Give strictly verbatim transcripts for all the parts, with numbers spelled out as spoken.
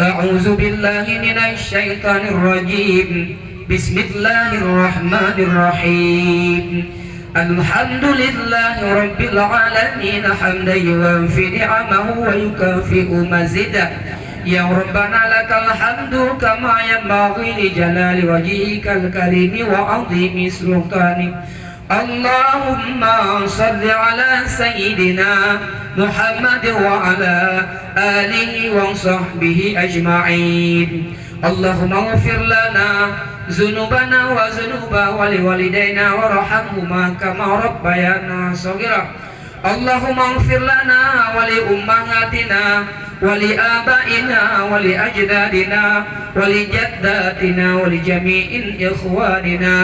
أعوذ بالله من الشيطان الرجيم. بسم الله الرحمن الرحيم. الحمد لله رب العالمين، حمدا يوافي نعمه ويكافئ مزيده. يا ربنا لك الحمد كما ينبغي لجلال وجهك الكريم وعظيم سلطانك. اللهم صل على سيدنا محمد وعلى آله وصحبه أجمعين. اللهم اغفر لنا ذنوبنا وذنوب والدينا وارحمهما كما ربيانا صغيرا. اللهم اغفر لنا ولأمهاتنا ولآبائنا ولأجدادنا ولجداتنا ولجميع إخواننا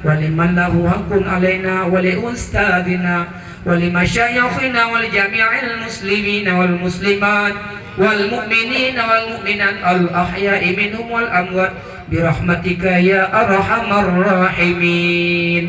ولمن له حق علينا ولأستاذنا ولمشايخنا ولجميع المسلمين والمسلمات والمؤمنين والمؤمنات الأحياء منهم والأموات برحمتك يا أرحم الراحمين.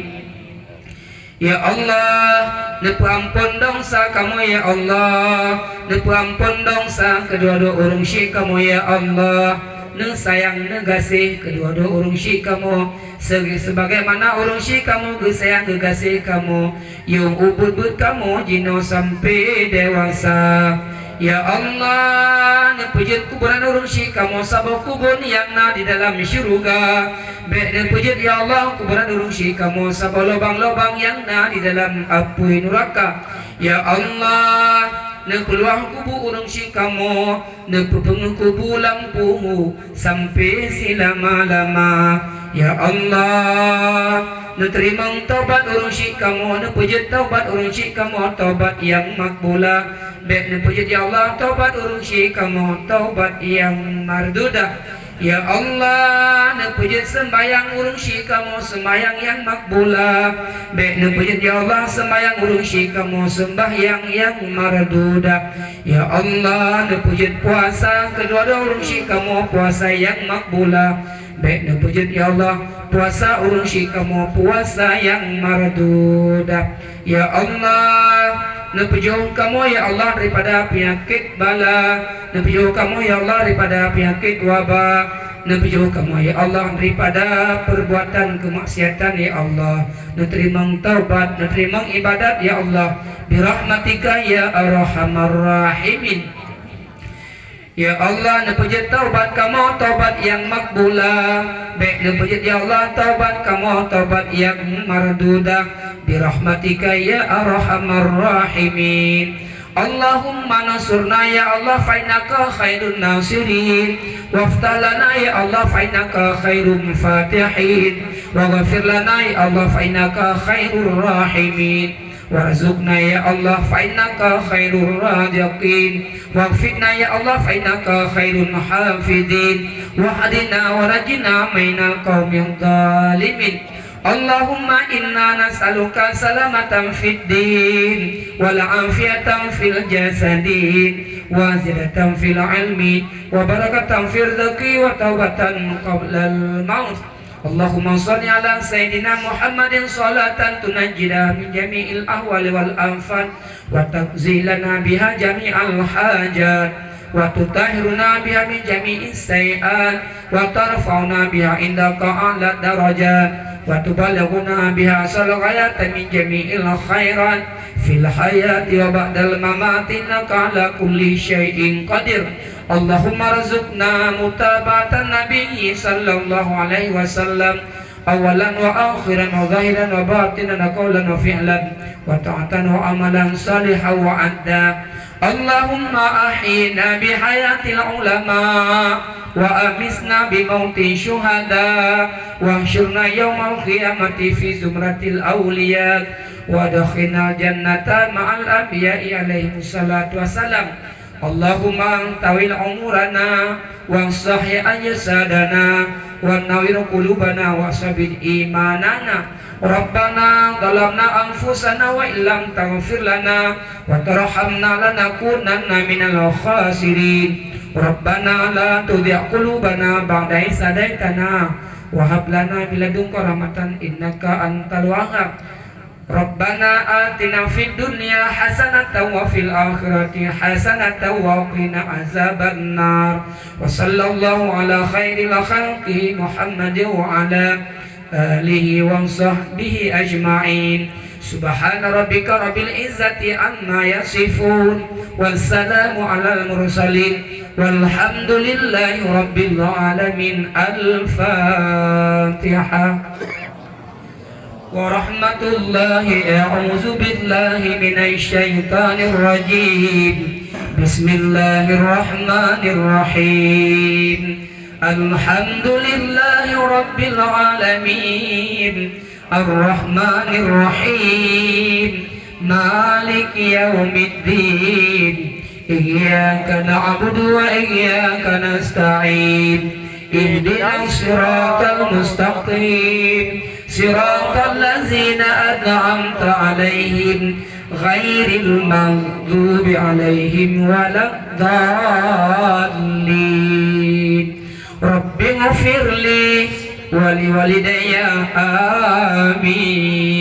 Ya Allah, neupeuamphon desya kamoe ya Allah, neupeuamphon desya keudua-dua ureuëng syik kamoe ya Allah, neusayang neugaséh keudua-dua ureuëng syik kamoe, se-, sebagaimana ureuëng syik kamoe geusayang geugaséh kamoe, yôh ubeuet-beuet kamoe jinoe sampoe dewasa. Ya Allah, neupeujeuet kuburan ureuëng syik kamoe saboh kubon nyang na di dalam syeuruga. Bék neupeujeuet ya Allah kuburan ureuëng syik kamoe saboh lubang-lubang nyang na di dalam apui nuraka. Ya Allah, neupeuluah kubu ureuëng syik kamoe, neupeupeungeuh kubu lam puhu sampoe silama-lama. Ya Allah, neuteurimong taubat ureuëng syik kamoe, neupeujeuet taubat ureuëng syik kamoe taubat nyang makbula. Bék neupeujeuet ya Allah taubat ureuëng syik kamoe taubat nyang mardudah. Ya Allah, neupeujeuet seumbahyang ureuëng syik kamoe seumbahyang nyang makbula. Bék neupeujeuet ya Allah seumbahyang ureuëng syik kamoe seumbahyang nyang mardudah. Ya Allah, neupeujeuet puasa keudua-dua ureuëng syik kamoe puasa nyang makbula. Bék neupeujeuet ya Allah puasa ureuëng syik kamoe puasa nyang mardudah. Ya Allah, neupeujôh kamoe ya Allah daripada peunyakét bala, neupeujôh kamoe ya Allah daripada peunyakét waba, neupeujôh kamoe ya Allah daripada peurbuatan keumaksiatan ya Allah, neuteurimong taubat, neuteurimong ibadat ya Allah, birahmatika ya arhamar rahimin. Ya Allah, neupeujeuet taubat kamoe taubat nyang makbula. Bék neupeujeuet ya Allah taubat kamoe taubat nyang mardudah. Birahmatika ya arhamar rahimin. Allahumma nsurna ya Allah fa innaka khairun nasirin. Waftah lana ya Allah fa innaka khairul fatihin. Waghfir lana ya Allah fa innaka khairur rahimin. Warzuqna ya Allah fa innaka khairur raziqin. Waghfirna ya Allah fa innaka khairul hafizin. Wahdina wa najjina minal qaumidh dhalimin. Allahumma inna nas'aluka salamatan fid din wal afiyatan fil jasadi wa ziyadatan fil ilmi wa barakatan fir rizqi wa taubatan qablal maut. Allahumma shalli ala sayyidina Muhammadin shalatan tunajjina min jami'il ahwali wal afat wa taqdi lana biha jami'al hajat wa tutahhiruna biha min jami'is sayyi'at wa tarfa'una biha indaka a'la darajat wa tuballighuna biha aqsal ghayati min jami'il khairat fil hayati wa ba'dal mamati innaka ala kulli syai'in qadir. Allahumma rzuqna mutaba'atan Nabi sallallahu alaihi wasallam awwalan wa akhiran wa zahiran wa batinan wa qaulan wa fi'lan wa ta'atan wa amalan salihan wa adda. Allahumma ahyina bi hayatil ulama wa amitna bi mauti syuhada wa ahsyurna yaumal qiyamati fi zumratil auliya wa adkhilnal jannata ma'al anbiya'i alaihimus salatu wassalam. Allahumma tawil umurana wa sahih ajsadana wa nawwir qulubana wa sabbit imanana. Rabbana zalamna anfusana wa illam taghfir lana wa tarhamna lanakunanna minal khasirin. Rabbana la tuzigh qulubana ba'da idh hadaitana wa hab lana min ladunka rahmatan innaka antal wahhab. Rabbana atina fid dunya hasanatan wa fil akhirati hasanatan wa qina azabannar. Wa sallallahu ala khairil khalqi Muhammadin wa ala alihi wa sahbihi ajma'in. Subhana rabbika rabbil izzati amma yasifun. Wassalamu alal mursalin. Walhamdulillahi rabbil alamin. Al-Fatihah. Warahmatullahi, a'udzu billahi minasy syaithanir rajim. Bismillahirrahmanirrahim. Alhamdulillahi rabbil alamin. Arrahmanirrahim. Maliki yaumiddin. Iyyaka na'budu wa iyyaka nasta'in. Ihdinas siratal mustaqim. Siratal ladzina an'amta 'alaihim ghairil maghdubi 'alaihim waladdallin. Rabbighfirli wa liwalidayya. Amin.